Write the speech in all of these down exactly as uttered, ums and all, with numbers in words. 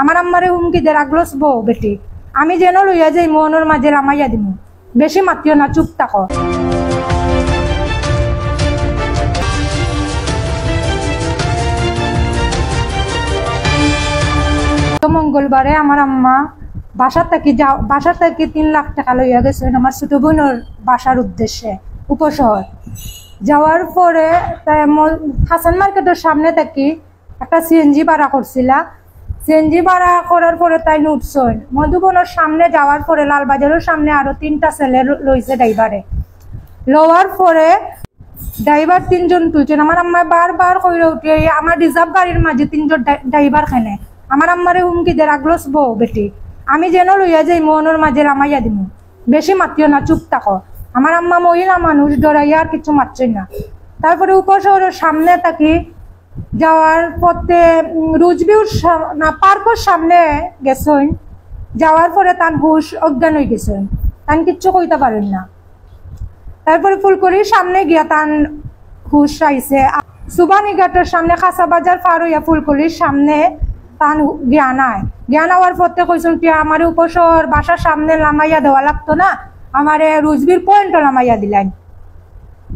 আমার আম্মারে হুমকি দের, "আগলস বউ বেটি, আমি যেন লইয়া যাইমু অনর মাঝে লামাইয়া দিমু, বেশি মাতিও না, চুপ থাকো।" তো মঙ্গলবারে আমার আম্মা বাসা থাকি যা-, বাসা থাকি তিন লাখ টেকা লইয়া গেছইন আমার ছোট বইনর বাসার উদ্দেশ্যে উপশহর। যাওয়ার পরে তাই ম-, হাসান মার্কেটর সামনে থাকি একটা সিএনজি ভাড়া করছিলা। সিএনজি ভাড়া করার পরে তাইন উঠছইন। মধুবনর সামনে যাওয়ার পরে লালবাজারর সামনে আরো তিনটা ছেলে ল-, লইছে ড্রাইভারে। লওয়ার পরে ড্রাইভার তিনজন তুলছইন। আমার আম্মায় বারবার কইরা উঠে, "এই আমার রিজার্ভ গাড়ির মাঝে তিনজন ড্রাই-, ড্রাইভার কেনে?" আমার আম্মারে হুমকি দের, "আগলস বউ বেটি, আমি যেন লইয়া যাইমু অনর মাঝে লামাইয়া দিমু, বেশি মাতিও না, চুপ থাকো।" আমার আম্মা মহিলা মানুষ, ডরাইয়া আর কিছু মাতছইন না। তারপরে উপশহরর সামনে থাকি যাওয়ার পথে, উম, রুজভিউর সা-, না, পার্কর সামনে গেছইন। যাওয়ার পরে তান হুশ অজ্ঞান অই গেছইন, তান কিচ্ছু কইতা পারইন না। তারপরে ফুলকলির সামনে গিয়া তান হুশ আইছে। আ, সুবানীঘাটর সামনে, খাসা বাজার পার অইয়া ফুলকলির সামনে তান হু-, জ্ঞান আয়। জ্ঞান আওয়ার পথে কইছইন, "কিয়া আমারে উপশহর বাসার সামনে লামাইয়া দেওয়া লাগতো না, আমারে রুজভিউর পয়েন্টো লামাইয়া দিলাইন।"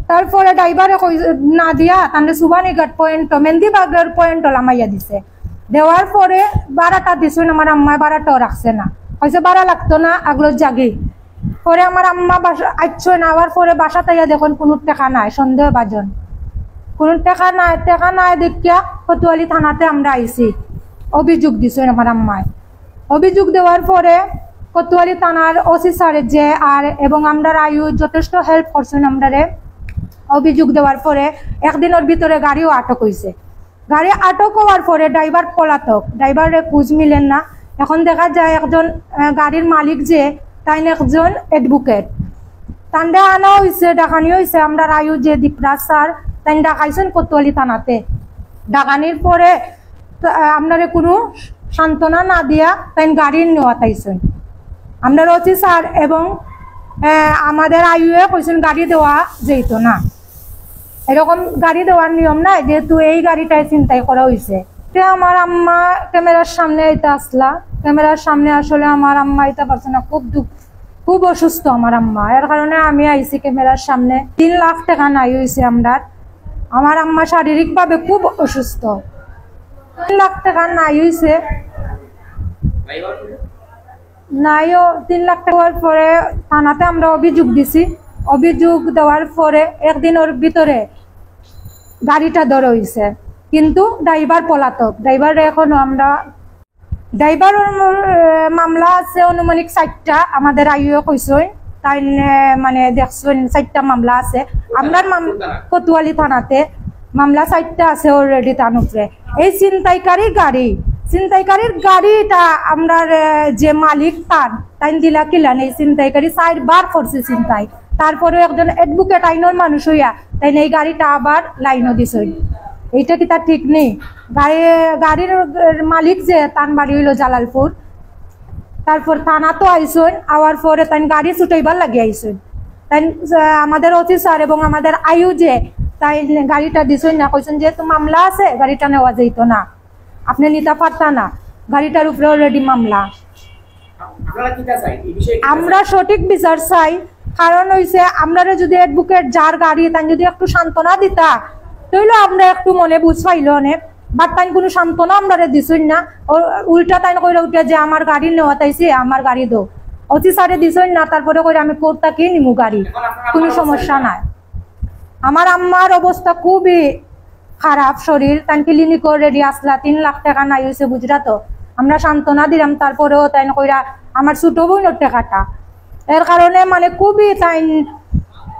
তারপরে ড্রাইভারে কই না দিয়া তানরে সুবানীঘাট পয়েন্টো, মেন্দিবাগর পয়েন্টো লামাইয়া দিছে। দেওয়ার পরে ভাড়াটা দিছইন, আমার আম্মায় ভাড়াটাও রাখছে না, কইছে, "ভাড়া লাগতো না, আগলস যাগি।" পরে আমার আম্মা বাসা আইছইন, আওয়ার পরে বাসাত আইয়া দেখইন কুনু টেকা নাই, সন্দেহভাজন কুনু টেকা নাই। টেকা নাই দেখিয়া কোতোয়ালি থানাতে আমরা আইছি, অভিযোগ দিছইন আমার আম্মায়। অভিযোগ দেওয়ার পরে কোতোয়ালি থানার ওসি স্যারে যে আর এবং আমরার আইও যথেষ্ট হেল্প করছইন আমরারে। অভিযোগ দেওয়ার পরে একদিনর ভিতরে গাড়িও আটক অইছে। গাড়ি আটক অওয়ার পরে ড্রাইভার পলাতক, ড্রাইভাররে খুঁজ মিলের না। এখন দেখা যায় একজন, আহ, গাড়ির মালিক যে, তাইন একজন অ্যাডভোকেট, তানরে আনা অইছে, ডাকানি অইছে। আমরার আইও যে দীপরাজ স্যার, তাইন ডাকাইছইন কোতোয়ালি থানাতে। ডাকানির পরে তো, আহ, আমরারে কুনু সান্ত্বনা না দিয়া তাইন গাড়ি নেওয়াত আইছইন। আমরার ওসি স্যার এবং, আহ, আমাদের আইওয়ে কইছইন গাড়ি দেওয়া যাইতো না, এরকম গাড়ি দেওয়ার নিয়ম নাই, যেহেতু এই গাড়িটাই ছিনতাই করা অইছে। তে আমার আম্মা ক্যামেরার সামনে আইতা আসলা, ক্যামেরার সামনে আসলে আমার আম্মা আইতা পারছে না, খুব দুঃখ, খুব অসুস্থ আমার আম্মা, এর কারণে আমি আইছি ক্যামেরার সামনে। তিন লাখ টেকা নাই অইছে আমরার, আমার আম্মা শারীরিকভাবে খুব অসুস্থ। তিন লাখ টেকা নাই অইছে, নাইও। তিন লাখ টেকা অওয়ার পরে থানাতে আমরা অভিযোগ দিছি। অভিযোগ দেওয়ার পরে একদিনর ভিতরে গাড়িটা ধরা অইছে, কিন্তু ড্রাইভার পলাতক। ড্রাইভাররে এখনো আমরা, ড্রাইভারর, আহ, মামলা আছে আনুমানিক চাইরটা, আমাদের আইও কইছইন, তাইন, আহ, মানে দেখছইন চাইরটা মামলা আছে। আমরার মাম-, কোতোয়ালি থানাতে মামলা চাইরটা আছে already তান উপরে। এই ছিনতাইকারী গাড়ি, ছিনতাইকারীর গাড়িটা আমরার, আহ, যে মালিক তান, তাইন দিলা কিলান, এই ছিনতাইকারী চাইরবার করছে ছিনতাই। তারপরেও একজন অ্যাডভোকেট আইনর মানুষ অইয়া তাইন এই গাড়িটা আবার লাইনও দিছইন। এইটা কিতা ঠিক নি? গাড়ি, গাড়ির মালিক যে, তান বাড়ি অইলো জালালপুর। তারপর থানাত আইছইন, আওয়ার পরে তাইন গাড়ি ছুটাইবার লাগি আইছইন। তাইন, আহ, আমাদের ওসি স্যার এবং আমাদের আইও যে, তাইন গাড়িটা দিছইন না, কইছইন যেহেতু মামলা আছে, গাড়িটা নেওয়া যাইতো না, আপনে নিতা পারতা না, গাড়িটার উপরে already মামলা। আপনারা কিতা চাই এই বিষয়ে? কিতা আমরা চাই? সঠিক বিচার চাই, কারণ অইছে আমরারে যদি অ্যাডভোকেট যার গাড়ি, তাইন যদি একটু সান্ত্বনা দিতা, তাইলে আমরা একটু মনে বুঝ পাইলো অনে। But তাইন কুনু সান্ত্বনা আমরারে দিছইন না, ও-, উল্টা তাইন কইরা উঠিয়া যে আমার গাড়ি নেওয়াত আইছে, আমার গাড়ি দেও। ওসি স্যারে দিছইন না, তারপরে কইরা আমি কোর্ট থাকি নিমু গাড়ি, কুনু সমস্যা নাই। আমার আম্মার অবস্থা খুবই খারাপ শরীর, তান ক্লিনিকও already আসলা, তিন লাখ টেকা নাই অইছে গুজরাটও। আমরা সান্ত্বনা দিলাম, তারপরেও তাইন কইরা আমার ছোট বইনর টেকাটা, এর কারণে মানে খুবই তাইন,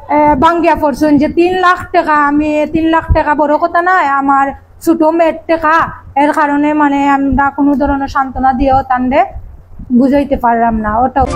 এ, ভাঙ্গিয়া পড়ছইন যে তিন লাখ টেকা, আমি তিন লাখ টেকা বড় কথা নায়, আমার ছোট মেয়ের টেকা, এর কারণে মানে আমরা কুনু ধরনের সান্ত্বনা দিয়েও তানরে বুঝাইতে পারলাম না। ওটাও